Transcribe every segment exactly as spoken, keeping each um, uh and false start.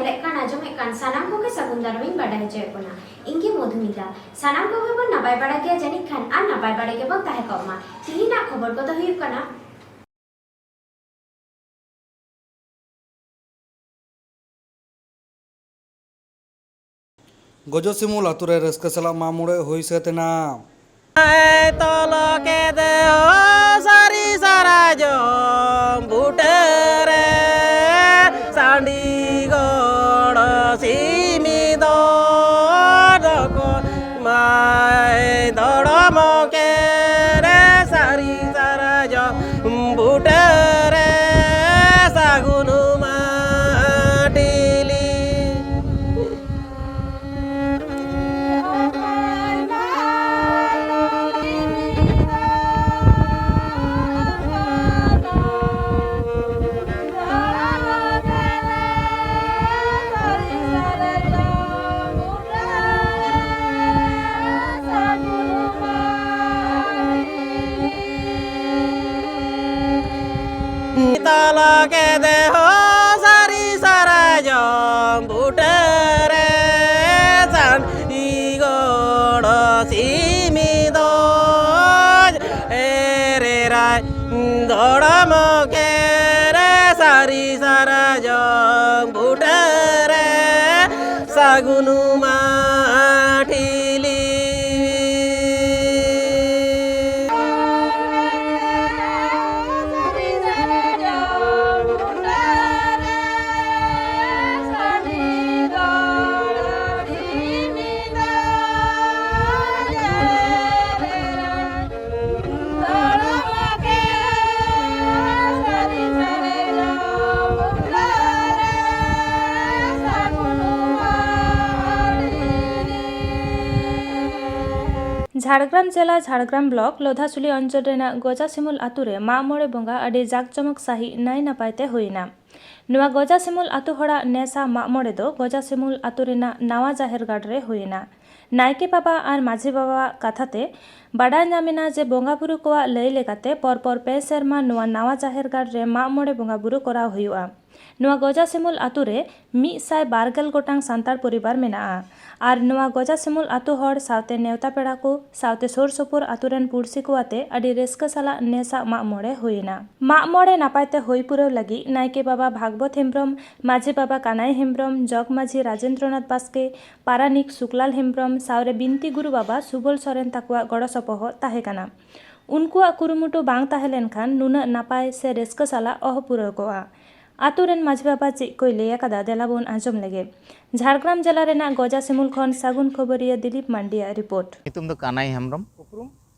ᱧᱮᱞᱮᱫ ᱠᱟᱱ, ᱟᱸᱡᱚᱢᱮᱫ ᱠᱟᱱ ᱥᱟᱱᱟᱢ ᱠᱚᱜᱮ ᱥᱟᱹᱜᱩᱱ ᱫᱟᱨᱟᱢ ᱤᱧ ᱵᱟᱰᱟᱭ ᱦᱚᱪᱚᱭᱮᱫ ᱵᱚᱱᱟ᱾ ᱤᱧ ᱜᱮ ᱢᱚᱫᱷᱩᱢᱤᱛᱟ᱾ ᱥᱟᱱᱟᱢ ᱠᱚᱜᱮ ᱵᱚᱱ ᱱᱟᱯᱟᱭ ᱵᱟᱲᱟ ᱜᱮᱭᱟ ᱡᱟᱹᱱᱤᱡ ᱠᱷᱟᱱ, ᱟᱨ ᱱᱟᱯᱟᱭ ᱵᱟᱲᱟ ᱜᱮᱵᱚᱱ ᱛᱟᱦᱮᱸ ᱠᱚᱜ ᱢᱟ᱾ ᱛᱤᱦᱤᱧᱟᱜ ᱠᱷᱚᱵᱚᱨ ᱠᱚᱫᱚ ᱦᱩᱭᱩᱜ ᱠᱟᱱᱟ, ᱜᱚᱡᱚᱥᱤᱢᱩᱞ ᱟᱛᱳ ᱨᱮ ᱨᱟᱹᱥᱠᱟᱹ ᱥᱟᱞᱟᱜ ᱢᱟᱜ ᱢᱚᱬᱮ ᱦᱩᱭ ᱥᱟᱹᱛ ᱮᱱᱟ᱾ ᱛᱚᱞ ᱠᱮᱫᱮ ᱦᱚ ᱥᱟᱹᱨᱤ ᱥᱟᱨᱡᱚᱢ ᱵᱩᱴᱟᱹᱨᱮ, ᱥᱟᱺᱰᱤ ᱜᱚᱲ ᱥᱤᱢᱤ ᱫᱚ ᱫᱚᱠᱚ ᱢᱟᱭ ᱫᱚᱲᱚᱢ ᱠᱮᱫᱮ ᱥᱟᱹᱨᱤ ᱥᱟᱨᱡᱚᱢ ᱵᱩᱴᱟᱹᱨᱮ, ᱥᱟᱹᱜᱩᱱ ᱢᱟᱹᱴᱤᱞᱤ᱾ ᱛᱟᱞᱟ ᱠᱮᱫᱮ ᱦᱚ ᱥᱟᱹᱨᱤ ᱥᱟᱨᱡᱚᱢ ᱵᱩᱴᱟᱹᱨᱮ, ᱥᱟᱹᱱᱤ ᱜᱚᱲ ᱥᱤᱢᱤ ᱫᱚ ᱮᱨᱮᱨᱟᱭ ᱫᱚᱲᱚᱢ ᱠᱮᱨᱮ, ᱥᱟᱹᱨᱤ ᱥᱟᱨᱡᱚᱢ ᱵᱩᱴᱟᱹᱨᱮ, ᱥᱟᱹᱜᱩᱱ ᱢᱟᱹᱴᱤᱞᱤ᱾ ᱡᱷᱟᱲᱜᱨᱟᱢ ᱡᱮᱞᱟ ᱡᱷᱟᱲᱜᱨᱟᱢ ᱵᱞᱚᱠ ᱞᱳᱫᱷᱟᱥᱩᱞᱤ ᱚᱧᱪᱚᱞ ᱨᱮᱱᱟᱜ ᱜᱚᱡᱟᱥᱤᱢᱩᱞ ᱟᱛᱳ ᱨᱮ ᱢᱟᱜ ᱢᱚᱬᱮ ᱵᱚᱸᱜᱟ ᱟᱹᱰᱤ ᱡᱟᱠ ᱡᱚᱢᱚᱠ ᱥᱟᱺᱦᱤᱡ ᱱᱟᱭ ᱱᱟᱯᱟᱭ ᱛᱮ ᱦᱩᱭ ᱮᱱᱟ᱾ ᱱᱚᱣᱟ ᱜᱚᱡᱟᱥᱤᱢᱩᱞ ᱟᱛᱳ ᱦᱚᱲᱟᱜ ᱱᱮᱥᱟ ᱢᱟᱜ ᱢᱚᱬᱮ ᱫᱚ ᱜᱚᱡᱟᱥᱤᱢᱩᱞ ᱟᱛᱳ ᱨᱮᱱᱟᱜ ᱱᱟᱣᱟ ᱡᱟᱦᱮᱨ ᱜᱟᱲ ᱨᱮ ᱦᱩᱭ ᱮᱱᱟ᱾ ᱱᱟᱭᱠᱮ ᱵᱟᱵᱟ ᱟᱨ ᱢᱟᱹᱡᱷᱤ ᱵᱟᱵᱟᱣᱟᱜ ᱠᱟᱛᱷᱟ ᱛᱮ ᱵᱟᱰᱟᱭ ᱧᱟᱢ ᱮᱱᱟ ᱡᱮ ᱵᱚᱸᱜᱟ ᱵᱩᱨᱩ ᱠᱚᱣᱟᱜ ᱞᱟᱹᱭ ᱞᱮᱠᱟᱛᱮ ᱯᱚᱨ ᱯᱚᱨ ᱯᱮ ᱥᱮᱨᱢᱟ ᱱᱚᱣᱟ ᱱᱟᱣᱟ ᱡᱟᱦᱮᱨ ᱜᱟᱲ ᱨᱮ ᱢᱟᱜ ᱢᱚᱬᱮ ᱵᱚᱸᱜᱟ ᱵᱩᱨᱩ ᱠᱚᱨᱟᱣ ᱦᱩᱭᱩᱜᱼᱟ᱾ ᱱᱚᱣᱟ ᱜᱚᱡᱟᱥᱤᱢᱩᱞ ᱟᱛᱳ ᱨᱮ ᱢᱤᱫ ᱥᱟᱭ ᱵᱟᱨ ᱜᱮᱞ ᱜᱚᱴᱟᱝ ᱥᱟᱱᱛᱟᱲ ᱯᱚᱨᱤᱵᱟᱨ ᱢᱮᱱᱟᱜᱼᱟ᱾ ᱟᱨ ᱱᱚᱣᱟ ᱜᱚᱡᱟᱥᱤᱢᱩᱞ ᱟᱛᱳ ᱦᱚᱲ ᱥᱟᱶᱛᱮ ᱱᱮᱣᱛᱟ ᱯᱮᱲᱟ ᱠᱚ ᱥᱟᱶᱛᱮ ᱥᱩᱨ ᱥᱩᱯᱩᱨ ᱟᱛᱳ ᱨᱮᱱ ᱯᱩᱲᱥᱤ ᱠᱚ ᱟᱛᱮ ᱟᱹᱰᱤ ᱨᱟᱹᱥᱠᱟᱹ ᱥᱟᱞᱟᱜ ᱱᱮᱥᱟᱜ ᱢᱟᱜ ᱢᱚᱬᱮ ᱦᱩᱭᱮᱱᱟ᱾ ᱢᱟᱜ ᱢᱚᱬᱮ ᱱᱟᱯᱟᱭ ᱛᱮ ᱦᱩᱭ ᱯᱩᱨᱟᱹᱣ ᱞᱟᱹᱜᱤᱫ ᱱᱟᱭᱠᱮ ᱵᱟᱵᱟ ᱵᱷᱟᱜᱽᱵᱚᱛ ᱦᱮᱢᱵᱽᱨᱚᱢ, ᱢᱟᱹᱡᱷᱤ ᱵᱟᱵᱟ ᱠᱟᱱᱟᱭ ᱦᱮᱢᱵᱽᱨᱚᱢ, ᱡᱚᱜᱽ ᱢᱟᱹᱡᱷᱤ ᱨᱟᱡᱮᱱᱫᱨᱚᱱᱟᱛᱷ ᱵᱟᱥᱠᱮ, ᱯᱟᱨᱟᱱᱤᱠ ᱥᱩᱠᱞᱟᱞ ᱦᱮᱢᱵᱽᱨᱚᱢ ᱥᱟᱶᱨᱮ ᱵᱤᱱᱛᱤ ᱜᱩᱨᱩ ᱵᱟᱵᱟ ᱥᱩᱵᱚᱞ ᱥᱚᱨᱮᱱ ᱛᱟᱠᱚᱣᱟᱜ ᱜᱚᱲᱚ ᱥᱚᱯᱚᱦᱚᱫ ᱛᱟᱦᱮᱸ ᱠᱟᱱᱟ᱾ ᱩᱱᱠᱩᱣᱟᱜ ᱠᱩᱨᱩᱢᱩᱴᱩ ᱵᱟᱝ ᱛᱟᱦᱮᱸ ᱞᱮᱱᱠᱷᱟᱱ ᱱᱩᱱᱟᱹᱜ ᱱᱟᱯᱟᱭ ᱥᱮ ᱨᱟᱹᱥᱠᱟᱹ ᱥᱟᱞᱟᱜ ᱚᱦᱚ ᱯᱩᱨᱟᱹᱣ ᱠᱚᱜᱼᱟ᱾ ᱟᱛᱳ ᱨᱮᱱ ᱢᱟᱹᱡᱷᱤ ᱵᱟᱵᱟ ᱪᱮᱫ ᱠᱚᱭ ᱞᱟᱹᱭ ᱟᱠᱟᱫᱟ, ᱫᱮᱞᱟ ᱵᱚᱱ ᱟᱸᱡᱚᱢ ᱞᱮᱜᱮ᱾ ᱡᱷᱟᱲᱜᱨᱟᱢ ᱡᱮᱞᱟ ᱨᱮᱱᱟᱜ ᱜᱚᱡᱟ ᱥᱤᱢᱩᱞ ᱠᱷᱚᱱ ᱥᱟᱹᱜᱩᱱ ᱠᱷᱚᱵᱚᱨᱤᱭᱟᱹ ᱫᱤᱞᱤᱯ ᱢᱟᱱᱰᱤᱭᱟᱜ ᱨᱤᱯᱳᱨᱴ᱾ ᱧᱩᱛᱩᱢ ᱫᱚ ᱠᱟᱱᱟᱭ ᱦᱮᱢᱵᱨᱚᱢ᱾ ᱩᱯᱨᱩᱢ?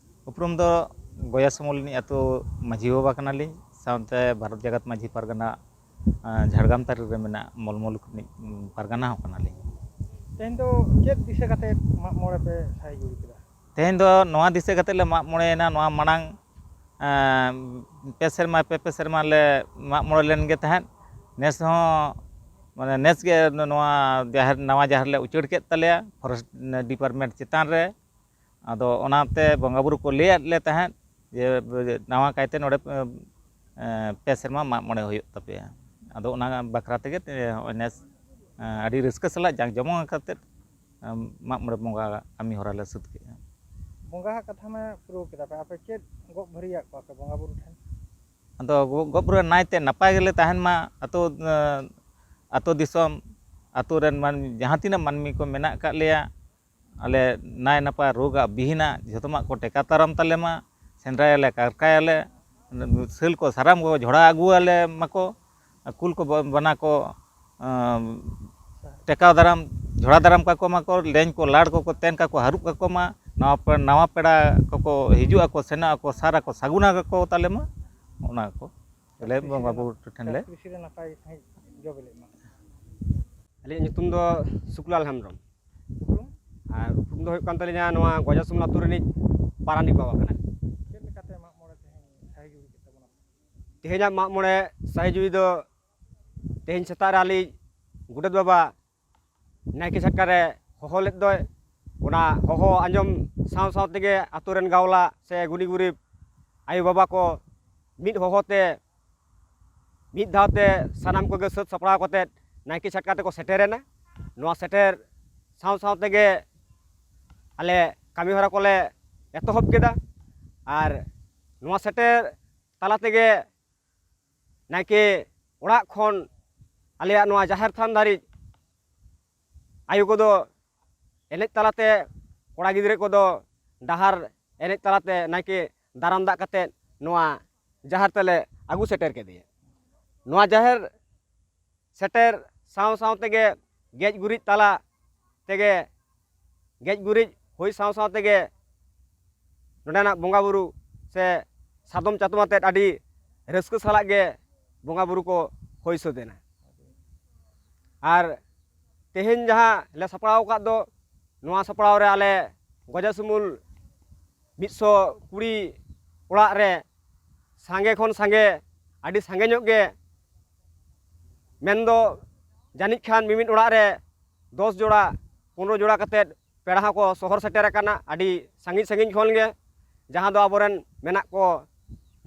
ᱩᱯᱨᱩᱢ ᱫᱚ ᱜᱚᱡᱟ ᱥᱤᱢᱩᱞ ᱨᱤᱱᱤᱡ ᱟᱛᱳ ᱢᱟᱹᱡᱷᱤ ᱵᱟᱵᱟ ᱠᱟᱱᱟᱞᱤᱧ, ᱥᱟᱶᱛᱮ ᱵᱷᱟᱨᱚᱛ ᱡᱟᱠᱟᱛ ᱢᱟᱹᱡᱷᱤ ᱯᱟᱨᱜᱟᱱᱟ, ᱟᱸ, ᱡᱷᱟᱲᱜᱨᱟᱢ ᱛᱟᱹᱨᱤ ᱨᱮ ᱢᱮᱱᱟᱜ ᱢᱚᱞᱢᱚᱞᱩᱠ ᱨᱤᱱᱤᱡ, ᱩᱸ, ᱯᱟᱨᱜᱟᱱᱟ ᱦᱚᱸ ᱠᱟᱱᱟᱞᱤᱧ᱾ ᱛᱮᱦᱮᱧ ᱫᱚ ᱪᱮᱫ ᱫᱤᱥᱟᱹ ᱠᱟᱛᱮ ᱢᱟᱜ ᱢᱚᱬᱮ ᱯᱮ ᱥᱟᱹᱦᱤ ᱡᱩᱦᱤ ᱠᱮᱫᱟ? ᱛᱮᱦᱮᱧ ᱫᱚ ᱱᱚᱣᱟ ᱫᱤᱥᱟᱹ ᱠᱟᱛᱮ ᱞᱮ ᱢᱟᱜ ᱢᱚᱬᱮᱭᱮᱱᱟ᱾ ᱱᱚᱣᱟ ᱢᱟᱲᱟᱝ, ᱮᱸ, ᱯᱮ ᱥᱮᱨᱢᱟ, ᱯᱮ, ᱯᱮ ᱥᱮᱨᱢᱟ ᱞᱮ ᱢᱟᱜ ᱢᱚᱬᱮ ᱞᱮᱱ ᱜᱮ ᱛᱟᱦᱮᱸᱫ᱾ ᱱᱮᱥ ᱦᱚᱸ, ᱢᱟᱱᱮ, ᱱᱮᱥ ᱜᱮ ᱱᱚᱣᱟ ᱡᱟᱦᱮᱨ, ᱱᱟᱣᱟ ᱡᱟᱦᱮᱨ ᱞᱮ ᱩᱪᱟᱹᱲ ᱠᱮᱫ ᱛᱟᱞᱮᱭᱟ forest department ᱪᱮᱛᱟᱱ ᱨᱮ᱾ ᱟᱫᱚ ᱚᱱᱟᱛᱮ ᱵᱚᱸᱜᱟ ᱵᱩᱨᱩ ᱠᱚ ᱞᱟᱹᱭᱟᱫ ᱞᱮ ᱛᱟᱦᱮᱸᱫ ᱡᱮ, ᱱᱟᱣᱟ ᱠᱟᱭᱛᱮ ᱱᱚᱰᱮ, ᱮᱸ, ᱯᱮ ᱥᱮᱨᱢᱟ ᱢᱟᱜ ᱢᱚᱬᱮ ᱦᱩᱭᱩᱜ ᱛᱟᱯᱮᱭᱟ᱾ ᱟᱫᱚ ᱚᱱᱟ ᱵᱟᱠᱷᱨᱟ ᱛᱮᱜᱮ ᱛᱮ ᱱᱚᱜᱼᱚᱭ ᱱᱮᱥ, ᱮᱸ, ᱟᱹᱰᱤ ᱨᱟᱹᱥᱠᱟᱹ ᱥᱟᱞᱟᱜ ᱡᱟᱸᱠ ᱡᱚᱢᱚᱠ ᱠᱟᱛᱮᱫ, ᱮᱸ, ᱢᱟᱜ ᱢᱚᱬᱮ ᱵᱚᱸᱜᱟ ᱠᱟᱹᱢᱤ ᱦᱚᱨᱟ ᱞᱮ ᱥᱟᱹᱛ ᱠᱮᱫᱼᱟ᱾ ᱵᱚᱸᱜᱟ ᱦᱟᱜ ᱠᱟᱛᱷᱟ ᱢᱟ ᱯᱩᱨᱟᱹᱣ ᱠᱮᱫᱟ ᱯᱮ, ᱟᱯᱮ ᱪᱮᱫ ᱜᱚᱜ ᱵᱷᱟᱹᱨᱤᱭᱟᱜ ᱠᱚᱣᱟ ᱯᱮ ᱵᱚᱸᱜᱟ ᱵᱩᱨᱩ ᱴᱷᱮᱱ? ᱟᱫᱚ ᱜᱚ-, ᱜᱚᱜ ᱵᱩᱨᱩ ᱱᱟᱭᱛᱮ ᱱᱟᱯᱟᱭ ᱜᱮᱞᱮ ᱛᱟᱦᱮᱱ ᱢᱟ, ᱟᱛᱳ, ᱮᱸ, ᱟᱛᱳ ᱫᱤᱥᱚᱢ, ᱟᱛᱳ ᱨᱮᱱ ᱢᱟᱹᱱᱢᱤ, ᱡᱟᱦᱟᱸ ᱛᱤᱱᱟᱹᱜ ᱢᱟᱹᱱᱢᱤ ᱠᱚ ᱢᱮᱱᱟᱜ ᱟᱠᱟᱫ ᱞᱮᱭᱟ, ᱟᱞᱮ ᱱᱟᱭ ᱱᱟᱯᱟᱭ ᱨᱳᱜᱽ ᱟᱜ ᱵᱤᱦᱤᱱᱟᱜ ᱡᱷᱚᱛᱚᱢᱟᱜ ᱠᱚ ᱴᱮᱠᱟᱣ ᱫᱟᱨᱟᱢ ᱛᱟᱞᱮ ᱢᱟ, ᱥᱮᱸᱫᱽᱨᱟᱭᱟᱞᱮ, ᱠᱟᱨᱠᱟᱭᱟᱞᱮ, ᱥᱟᱹᱞ ᱠᱚ ᱥᱟᱨᱟᱢ ᱠᱚ ᱡᱷᱚᱲᱟ ᱟᱹᱜᱩᱣᱟᱞᱮ ᱢᱟᱠᱚ, ᱠᱩᱞ ᱠᱚ ᱵᱟ-, ᱵᱟᱱᱟ ᱠᱚ, ᱟᱸ, ᱴᱮᱠᱟᱣ ᱫᱟᱨᱟᱢ, ᱡᱷᱚᱲᱟ ᱫᱟᱨᱟᱢ ᱠᱟᱠᱚ ᱢᱟᱠᱚ, ᱞᱮᱧ ᱠᱚ ᱞᱟᱲ ᱠᱚᱠᱚ ᱛᱮᱱ ᱠᱟᱠᱚ ᱦᱟᱹᱨᱩᱵ ᱠᱟᱠᱚ ᱢᱟ, ᱱᱟᱣᱟ ᱯᱮ-, ᱱᱟᱣᱟ ᱯᱮᱲᱟ ᱠᱚᱠᱚ ᱦᱤᱡᱩᱜ ᱟᱠᱚ ᱥᱮᱱᱚᱜ ᱟᱠᱚ, ᱥᱟᱨ ᱟᱠᱚ ᱥᱟᱹᱜᱩᱱ ᱟᱠᱚ ᱛᱟᱞᱮ ᱢᱟ, ᱚᱱᱟ ᱠᱚ ᱟᱞᱮ ᱵᱚᱸᱜᱟ ᱵᱩᱨᱩ ᱴᱷᱮᱱ ᱞᱮ ᱪᱟᱥ ᱠᱨᱤᱥᱤ ᱨᱮ ᱱᱟᱯᱟᱭ ᱥᱟᱺᱦᱤᱡ ᱡᱚ ᱵᱤᱞᱤᱜ ᱢᱟ᱾ ᱟᱹᱞᱤᱧᱟᱜ ᱧᱩᱛᱩᱢ ᱫᱚ ᱥᱩᱠᱞᱟᱞ ᱦᱮᱢᱵᱨᱚᱢ᱾ ᱩᱯᱨᱩᱢ? ᱟᱨ ᱩᱯᱨᱩᱢ ᱫᱚ ᱦᱩᱭᱩᱜ ᱠᱟᱱ ᱛᱟᱹᱞᱤᱧᱟ ᱱᱚᱣᱟ ᱜᱚᱡᱟᱥᱩᱱ ᱟᱹᱛᱩ ᱨᱤᱱᱤᱡ ᱯᱟᱨᱟᱱᱤᱠ ᱵᱟᱵᱟ ᱠᱟᱱᱟ᱾ ᱪᱮᱫ ᱞᱮᱠᱟᱛᱮ ᱢᱟᱜ ᱢᱚᱬᱮ ᱛᱮᱦᱮᱧ ᱥᱟᱹᱦᱤ ᱡᱩᱦᱤ ᱠᱮᱫ ᱛᱟᱵᱚᱱᱟ? ᱛᱮᱦᱮᱧᱟᱜ ᱢᱟᱜ ᱢᱚᱬᱮ ᱥᱟᱹᱦᱤ ᱡᱩᱦᱤ ᱫᱚ ᱛᱮᱦᱮᱧ ᱥᱮᱛᱟᱜ ᱨᱮ ᱟᱹᱞᱤᱧ ᱜᱚᱰᱮᱛ ᱵᱟᱵᱟ ᱱᱟᱭᱠᱮ ᱪᱷᱟᱴᱠᱟ ᱨᱮ ᱦᱚᱦᱚ ᱞᱮᱫ ᱫᱚᱭ᱾ ᱚᱱᱟ ᱦᱚᱦᱚ ᱟᱸᱡᱚᱢ ᱥᱟᱶ ᱥᱟᱶ ᱛᱮᱜᱮ ᱟᱛᱳ ᱨᱮᱱ ᱜᱟᱶᱞᱟ ᱥᱮ ᱜᱩᱱᱤ ᱜᱩᱨᱤᱵ ᱟᱭᱳ ᱵᱟᱵᱟ ᱠᱚ ᱢᱤᱫ ᱦᱚᱦᱚ ᱛᱮ ᱢᱤᱫ ᱫᱷᱟᱣ ᱛᱮ ᱥᱟᱱᱟᱢ ᱠᱚᱜᱮ ᱥᱟᱹᱛ ᱥᱟᱯᱲᱟᱣ ᱠᱟᱛᱮᱫ ᱱᱟᱭᱠᱮ ᱪᱷᱟᱴᱠᱟ ᱛᱮᱠᱚ ᱥᱮᱴᱮᱨᱮᱱᱟ᱾ ᱱᱚᱣᱟ ᱥᱮᱴᱮᱨ ᱥᱟᱶ ᱥᱟᱶ ᱛᱮᱜᱮ ᱟᱞᱮ ᱠᱟᱹᱢᱤ ᱦᱚᱨᱟ ᱠᱚᱞᱮ ᱮᱛᱚᱦᱚᱵ ᱠᱮᱫᱟ᱾ ᱟᱨ ᱱᱚᱣᱟ ᱥᱮᱴᱮᱨ ᱛᱟᱞᱟ ᱛᱮᱜᱮ ᱱᱟᱭᱠᱮ ᱚᱲᱟᱜ ᱠᱷᱚᱱ ᱟᱞᱮᱭᱟᱜ ᱱᱚᱣᱟ ᱡᱟᱦᱮᱨ ᱛᱷᱟᱱ ᱫᱷᱟᱹᱨᱤᱡ ᱟᱭᱳ ᱠᱚᱫᱚ ᱮᱱᱮᱡ ᱛᱟᱞᱟᱛᱮ, ᱠᱚᱲᱟ ᱜᱤᱫᱽᱨᱟᱹ ᱠᱚᱫᱚ ᱰᱟᱦᱟᱨ ᱮᱱᱮᱡ ᱛᱟᱞᱟᱛᱮ ᱱᱟᱭᱠᱮ ᱫᱟᱨᱟᱢ ᱫᱟᱜ ᱠᱟᱛᱮᱫ ᱱᱚᱣᱟ ᱡᱟᱦᱮᱨ ᱛᱮᱞᱮ ᱟᱹᱜᱩ ᱥᱮᱴᱮᱨ ᱠᱮᱫᱮᱭᱟ᱾ ᱱᱚᱣᱟ ᱡᱟᱦᱮᱨ ᱥᱮᱴᱮᱨ ᱥᱟᱶ ᱥᱟᱶ ᱛᱮᱜᱮ ᱜᱮᱡ ᱜᱩᱨᱤᱡ ᱛᱟᱞᱟ ᱛᱮᱜᱮ, ᱜᱮᱡ ᱜᱩᱨᱤᱡ ᱦᱩᱭ ᱥᱟᱶ ᱥᱟᱶ ᱛᱮᱜᱮ ᱱᱚᱸᱰᱮᱱᱟᱜ ᱵᱚᱸᱜᱟ ᱵᱩᱨᱩ ᱥᱮ ᱥᱟᱫᱚᱢ ᱪᱟᱛᱚᱢ ᱟᱛᱮᱫ ᱟᱹᱰᱤ ᱨᱟᱹᱥᱠᱟᱹ ᱥᱟᱞᱟᱜ ᱜᱮ ᱵᱚᱸᱜᱟ ᱵᱩᱨᱩ ᱠᱚ ᱦᱩᱭ ᱥᱟᱹᱛ ᱮᱱᱟ᱾ ᱟᱨ ᱛᱮᱦᱮᱧ ᱡᱟᱦᱟᱸ ᱞᱮ ᱥᱟᱯᱲᱟᱣ ᱟᱠᱟᱫ ᱫᱚ, ᱱᱚᱣᱟ ᱥᱟᱯᱲᱟᱣ ᱨᱮ ᱟᱞᱮ ᱜᱚᱡᱟᱥᱤᱢᱩᱞ ᱢᱤᱫ ᱥᱚ ᱠᱩᱲᱤ ᱚᱲᱟᱜ ᱨᱮ ᱥᱟᱸᱜᱮ ᱠᱷᱚᱱ ᱥᱟᱸᱜᱮ, ᱟᱹᱰᱤ ᱥᱟᱸᱜᱮ ᱧᱚᱜ ᱜᱮ, ᱢᱮᱱᱫᱚ ᱡᱟᱹᱱᱤᱡ ᱠᱷᱟᱱ ᱢᱤᱢᱤᱫ ᱚᱲᱟᱜ ᱨᱮ ᱫᱚᱥ ᱡᱚᱲᱟ, ᱯᱚᱱᱨᱚ ᱡᱚᱲᱟ ᱠᱟᱛᱮᱫ ᱯᱮᱲᱟ ᱦᱚᱸᱠᱚ ᱥᱚᱦᱚᱨ ᱥᱮᱴᱮᱨ ᱟᱠᱟᱱᱟ ᱟᱹᱰᱤ ᱥᱟᱺᱜᱤᱧ ᱥᱟᱺᱜᱤᱧ ᱠᱷᱚᱱ ᱜᱮ᱾ ᱡᱟᱦᱟᱸ ᱫᱚ ᱟᱵᱚᱨᱮᱱ ᱢᱮᱱᱟᱜ ᱠᱚ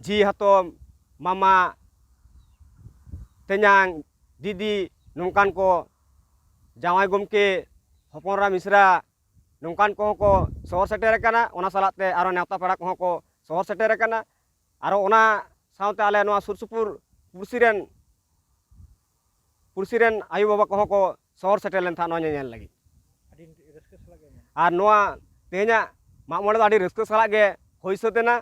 ᱡᱷᱤ ᱦᱟᱛᱚᱢ, ᱢᱟᱢᱟ, ᱛᱮᱧᱟᱝ, ᱫᱤᱫᱤ, ᱱᱚᱝᱠᱟᱱ ᱠᱚ, ᱡᱟᱶᱟᱭ ᱜᱚᱢᱠᱮ, ᱦᱚᱯᱚᱱ ᱮᱨᱟ, ᱢᱤᱥᱨᱟ, ᱱᱚᱝᱠᱟᱱ ᱠᱚᱦᱚᱸ ᱠᱚ ᱥᱚᱦᱚᱨ ᱥᱮᱴᱮᱨ ᱟᱠᱟᱱᱟ᱾ ᱚᱱᱟ ᱥᱟᱞᱟᱜ ᱛᱮ ᱟᱨᱚ ᱱᱮᱣᱛᱟ ᱯᱮᱲᱟ ᱠᱚᱦᱚᱸ ᱠᱚ ᱥᱚᱦᱚᱨ ᱥᱮᱴᱮᱨ ᱟᱠᱟᱱᱟ᱾ ᱟᱨᱚ ᱚᱱᱟ ᱥᱟᱶᱛᱮ ᱟᱞᱮ ᱱᱚᱣᱟ ᱥᱩᱨ ᱥᱩᱯᱩᱨ ᱯᱩᱲᱥᱤ ᱨᱮᱱ, ᱯᱩᱲᱥᱤ ᱨᱮᱱ ᱟᱭᱳᱼᱵᱟᱵᱟ ᱠᱚᱦᱚᱸ ᱠᱚ ᱥᱚᱦᱚᱨ ᱥᱮᱴᱮᱨ ᱞᱮᱱ ᱛᱟᱦᱮᱸᱫ ᱱᱚᱣᱟ ᱧᱮᱧᱮᱞ ᱞᱟᱹᱜᱤᱫ᱾ ᱟᱹᱰᱤ ᱨᱟᱹᱥᱠᱟᱹ ᱥᱟᱞᱟᱜ ᱜᱮ ᱢᱮᱱᱟᱜᱼᱟ᱾ ᱟᱨ ᱱᱚᱣᱟ ᱛᱮᱦᱮᱧᱟᱜ ᱢᱟᱜ ᱢᱚᱬᱮ ᱫᱚ ᱟᱹᱰᱤ ᱨᱟᱹᱥᱠᱟᱹ ᱥᱟᱞᱟᱜ ᱜᱮ ᱦᱩᱭ ᱥᱟᱹᱛ ᱮᱱᱟ᱾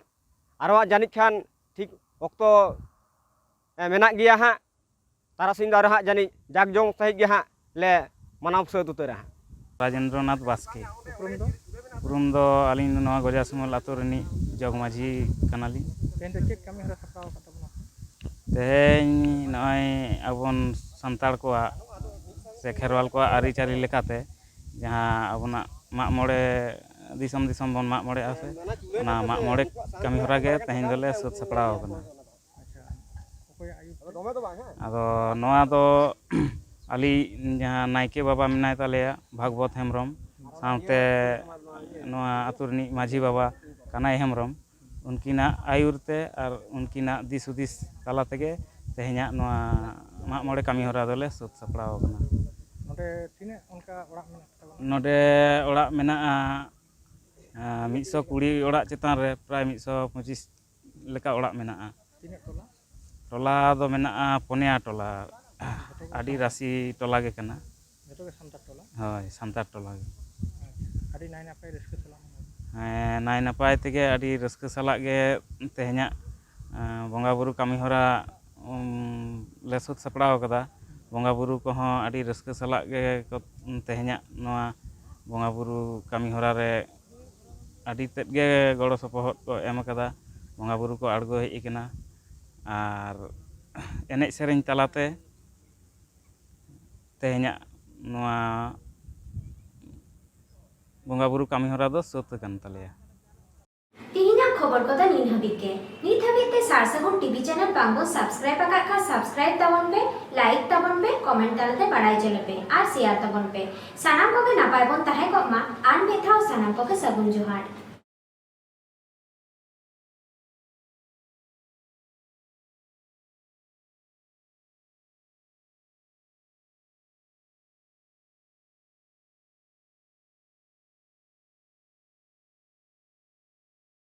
ᱟᱨᱚ ᱦᱟᱸᱜ ᱡᱟᱹᱱᱤᱡ ᱠᱷᱟᱱ ᱴᱷᱤᱠ ᱚᱠᱛᱚ, ᱮ, ᱢᱮᱱᱟᱜ ᱜᱮᱭᱟ ᱦᱟᱸᱜ᱾ ᱛᱟᱨᱟᱥᱤᱧ ᱫᱚ ᱟᱨᱚ ᱦᱟᱸᱜ ᱡᱟᱹᱱᱤᱡ ᱡᱟᱠ ᱡᱚᱢᱚᱠ ᱥᱟᱺᱦᱤᱡ ᱜᱮ ᱦᱟᱸᱜ ᱞᱮ ᱢᱟᱱᱟᱣ ᱥᱟᱹᱛ ᱩᱛᱟᱹᱨᱟ ᱦᱟᱸᱜ᱾ ᱨᱟᱡᱮᱱᱫᱨᱚᱱᱟᱛᱷ ᱵᱟᱥᱠᱮ᱾ ᱩᱯᱨᱩᱢ ᱫᱚ? ᱩᱯᱨᱩᱢ ᱫᱚ ᱟᱹᱞᱤᱧ ᱫᱚ ᱱᱚᱣᱟ ᱜᱚᱡᱟᱥᱤᱢᱚᱞ ᱟᱹᱛᱩ ᱨᱤᱱᱤᱡ ᱡᱚᱜᱽ ᱢᱟᱹᱡᱷᱤ ᱠᱟᱱᱟᱞᱤᱧ᱾ ᱛᱮᱦᱮᱧ ᱫᱚ ᱪᱮᱫ ᱠᱟᱹᱢᱤ ᱦᱚᱨᱟ ᱥᱟᱯᱲᱟᱣ ᱟᱠᱟᱫ ᱛᱟᱵᱚᱱᱟ? ᱛᱮᱦᱮᱧ ᱱᱚᱜᱼᱚᱭ ᱟᱵᱚᱱ ᱥᱟᱱᱛᱟᱲ ᱠᱚᱣᱟᱜ ᱥᱮ ᱠᱷᱮᱨᱣᱟᱞ ᱠᱚᱣᱟᱜ ᱟᱹᱨᱤᱪᱟᱹᱞᱤ ᱞᱮᱠᱟᱛᱮ ᱡᱟᱦᱟᱸ ᱟᱵᱚᱱᱟᱜ ᱢᱟᱜ ᱢᱚᱬᱮ, ᱫᱤᱥᱚᱢ ᱫᱤᱥᱚᱢ ᱵᱚᱱ ᱢᱟᱜ ᱢᱚᱬᱮᱜᱼᱟ ᱥᱮ, ᱚᱱᱟ ᱢᱟᱜ ᱢᱚᱬᱮ ᱠᱟᱹᱢᱤ ᱦᱚᱨᱟ ᱜᱮ ᱛᱮᱦᱮᱧ ᱫᱚᱞᱮ ᱥᱟᱹᱛ ᱥᱟᱯᱲᱟᱣ ᱟᱠᱟᱱᱟ᱾ ᱟᱪᱪᱷᱟ, ᱚᱠᱚᱭᱟᱜ ᱟᱹᱭᱩᱨ ᱛᱮ? ᱟᱫᱚ ᱱᱚᱣᱟ ᱫᱚ ᱟᱞᱮᱭᱤᱡ ᱡᱟᱦᱟᱸ ᱱᱟᱭᱠᱮ ᱵᱟᱵᱟ ᱢᱮᱱᱟᱭ ᱛᱟᱞᱮᱭᱟ, ᱵᱷᱟᱜᱽᱵᱚᱛ ᱦᱮᱢᱵᱨᱚᱢ, ᱥᱟᱶᱛᱮ ᱱᱚᱣᱟ ᱟᱹᱛᱩ ᱨᱤᱱᱤᱡ ᱢᱟᱹᱡᱷᱤ ᱵᱟᱵᱟ ᱠᱟᱱᱟᱭ ᱦᱮᱢᱵᱨᱚᱢ, ᱩᱱᱠᱤᱱᱟᱜ ᱟᱹᱭᱩᱨ ᱛᱮ ᱟᱨ ᱩᱱᱠᱤᱱᱟᱜ ᱫᱤᱥ ᱦᱩᱫᱤᱥ ᱛᱟᱞᱟ ᱛᱮᱜᱮ ᱛᱮᱦᱮᱧᱟᱜ ᱱᱚᱣᱟ ᱢᱟᱜ ᱢᱚᱬᱮ ᱠᱟᱹᱢᱤ ᱦᱚᱨᱟ ᱫᱚᱞᱮ ᱥᱟᱹᱛ ᱥᱟᱯᱲᱟᱣ ᱟᱠᱟᱱᱟ᱾ ᱱᱚᱰᱮ ᱛᱤᱱᱟᱹᱜ ᱚᱱᱠᱟ ᱚᱲᱟᱜ ᱢᱮᱱᱟᱜ ᱛᱟᱵᱚᱱᱟ? ᱱᱚᱰᱮ ᱚᱲᱟᱜ ᱢᱮᱱᱟᱜᱼᱟ ᱢᱤᱫᱥᱚ ᱠᱩᱲᱤ ᱚᱲᱟᱜ ᱪᱮᱛᱟᱱ ᱨᱮ ᱯᱨᱟᱭ ᱢᱤᱫᱥᱚ ᱯᱚᱸᱪᱤᱥ ᱞᱮᱠᱟ ᱚᱲᱟᱜ ᱢᱮᱱᱟᱜᱼᱟ᱾ ᱛᱤᱱᱟᱹᱜ ᱴᱚᱞᱟ? ᱴᱚᱞᱟ ᱫᱚ ᱢᱮᱱᱟᱜᱼᱟ ᱯᱚᱱᱭᱟ ᱴᱚᱞᱟ᱾ ᱟᱹᱰᱤ ᱨᱟᱥᱤ ᱴᱚᱞᱟ ᱜᱮ ᱠᱟᱱᱟ᱾ ᱡᱚᱛᱚ ᱜᱮ ᱥᱟᱱᱛᱟᱲ ᱴᱚᱞᱟ? ᱦᱳᱭ, ᱥᱟᱱᱛᱟᱲ ᱴᱚᱞᱟ ᱜᱮ᱾ ᱟᱹᱰᱤ ᱱᱟᱭ ᱱᱟᱯᱟᱭ ᱨᱟᱹᱥᱠᱟᱹ ᱥᱟᱞᱟᱜ᱾ ᱦᱮᱸ, ᱱᱟᱭ ᱱᱟᱯᱟᱭ ᱛᱮᱜᱮ ᱟᱹᱰᱤ ᱨᱟᱹᱥᱠᱟᱹ ᱥᱟᱞᱟᱜ ᱜᱮ ᱛᱮᱦᱮᱧᱟᱜ ᱵᱚᱸᱜᱟ ᱵᱩᱨᱩ ᱠᱟᱹᱢᱤ ᱦᱚᱨᱟ ᱞᱮ ᱥᱟᱹᱛ ᱥᱟᱯᱲᱟᱣ ᱠᱟᱫᱟ᱾ ᱵᱚᱸᱜᱟ ᱵᱩᱨᱩ ᱠᱚᱦᱚᱸ ᱟᱹᱰᱤ ᱨᱟᱹᱥᱠᱟᱹ ᱥᱟᱞᱟᱜ ᱜᱮ ᱛᱮᱦᱮᱧᱟᱜ ᱱᱚᱣᱟ ᱵᱚᱸᱜᱟ ᱵᱩᱨᱩ ᱠᱟᱹᱢᱤ ᱦᱚᱨᱟ ᱨᱮ ᱟᱹᱰᱤ ᱛᱮᱫ ᱜᱮ ᱜᱚᱲᱚ ᱥᱚᱯᱚᱦᱚᱫ ᱠᱚ ᱮᱢ ᱠᱟᱫᱟ᱾ ᱵᱚᱸᱜᱟ ᱵᱩᱨᱩ ᱠᱚ ᱟᱬᱜᱚ ᱦᱮᱡ ᱟᱠᱟᱱᱟ ᱟᱨ ᱮᱱᱮᱡ ᱥᱮᱨᱮᱧ ᱛᱟᱞᱟᱛᱮ ᱛᱮᱦᱮᱧᱟᱜ ᱱᱚᱣᱟ ᱵᱚᱸᱜᱟ ᱵᱩᱨᱩ ᱠᱟᱹᱢᱤ ᱦᱚᱨᱟ ᱫᱚ ᱥᱟᱹᱛ ᱟᱠᱟᱱ ᱛᱟᱞᱮᱭᱟ᱾ ᱛᱮᱦᱮᱧᱟᱜ ᱠᱷᱚᱵᱚᱨ ᱠᱚᱫᱚ ᱱᱤᱱ ᱦᱟᱹᱵᱤᱡ ᱜᱮ᱾ ᱱᱤᱛ ᱦᱟᱹᱵᱤᱡ ᱛᱮ ᱥᱟᱨ ᱥᱟᱹᱜᱩᱱ ᱴᱤᱵᱷᱤ ᱪᱮᱱᱮᱞ ᱵᱟᱝ ᱵᱚᱱ ᱥᱟᱵᱥᱠᱨᱟᱭᱤᱵ ᱟᱠᱟᱫ ᱠᱷᱟᱱ ᱥᱟᱵᱥᱠᱨᱟᱭᱤᱵ ᱛᱟᱵᱚᱱ ᱯᱮ, ᱞᱟᱭᱤᱠ ᱛᱟᱵᱚᱱ ᱯᱮ, ᱠᱚᱢᱮᱱᱴ ᱛᱟᱞᱟᱛᱮ ᱵᱟᱲᱟᱭ ᱦᱚᱪᱚ ᱞᱮᱯᱮ ᱟᱨ ᱥᱮᱭᱟᱨ ᱛᱟᱵᱚᱱ ᱯᱮ᱾ ᱥᱟᱱᱟᱢ ᱠᱚᱜᱮ ᱱᱟᱯᱟᱭ ᱵᱚᱱ ᱛᱟᱦᱮᱸ ᱠᱚᱜ ᱢᱟ᱾ ᱟᱨ ᱢᱤᱫ ᱫᱷᱟᱣ ᱥᱟᱱᱟᱢ ᱠᱚᱜᱮ ᱥᱟᱹᱜᱩᱱ ᱡᱚᱦᱟᱨ᱾